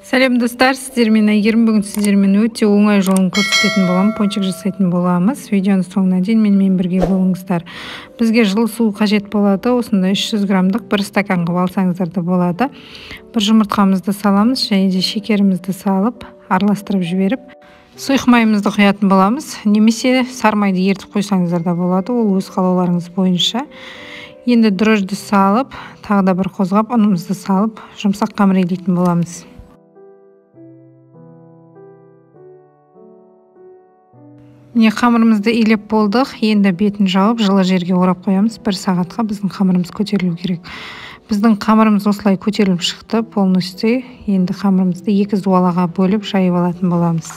Сәлем достар, сіздермен Әйгерім. Бүгін сіздермен өте оңай жолын көрсететін боламын, пончик жасайтын боламыз. Видеоның соңына дейін менімен бірге болыңыздар. Бізге жылы су қажет болады. Осындай 300 граммдық бір стакан қылып алсаңыздар да болады. Бір жұмыртқамызды саламыз және де шекерімізді салып, араластырып жіберіп, сұйық майымызды құятын боламыз. Немесе сары майды ерітіп қойсаңыздар да болады, ол өз қалауларыңыз бойынша. Енді дрожжді салып, тағы да бір қозғап, ұнымызды салып, жұмсақ қамыр илейтін боламыз. Міне қамырымызды илеп болдық. Енді бетін жауып, жылы жерге орап қоямыз. Бір сағатқа біздің қамырымыз көтерілу керек. Біздің қамырымыз осылай көтеріліп шықты полностью. Енді қамырымызды екі зуалаға бөліп жайып алатын боламыз.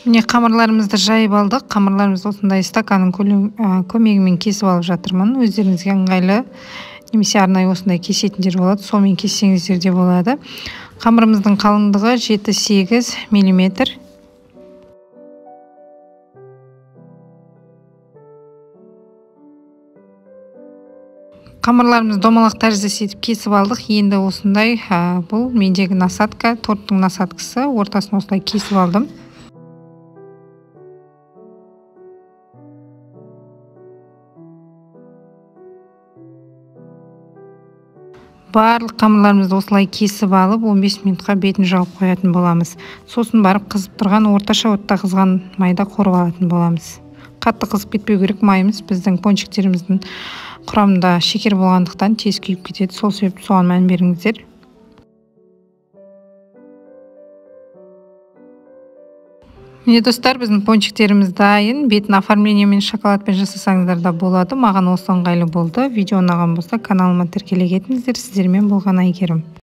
Міне қамырларымызды жайып алдық. Қамырларымызды осындай стаканның көмегімен кесіп алып жатырмын. Өздеріңізге ыңғайлы немесе арнайы осындай кесетіндер болады, сонымен кессеңіздер де болады. Қамырымыздың қалыңдығы 7-8 миллиметр. Қамырларымызды домалақ тәрізді сөйтіп кесіп алдық. Енді осындай, бұл мендегі насадка, торттың насадкасы, ортасын осылай кесіп алдым. Барлық қамырларымызды осылай кесіп алып, 15 минутқа бетін жауып қоятын боламыз. Сосын барып қызып тұрған орташа отта қызған майда қуырып алатын боламыз. Қатты қызып кетпеу керек майымыз, біздің пончиктеріміздің құрамында шекер болғандықтан тез күйіп кетеді. Сол себепті соған мән беріңіздер. Міне достар, біздің пончиктеріміз дайын. Бетін оформлениемен шоколадпен жасасаңыздар да болады. Маған осы ыңғайлы болды. Видео ұнаған болса, каналыма тіркеле кетіңіздер. Сіздермен болған Әйгерім.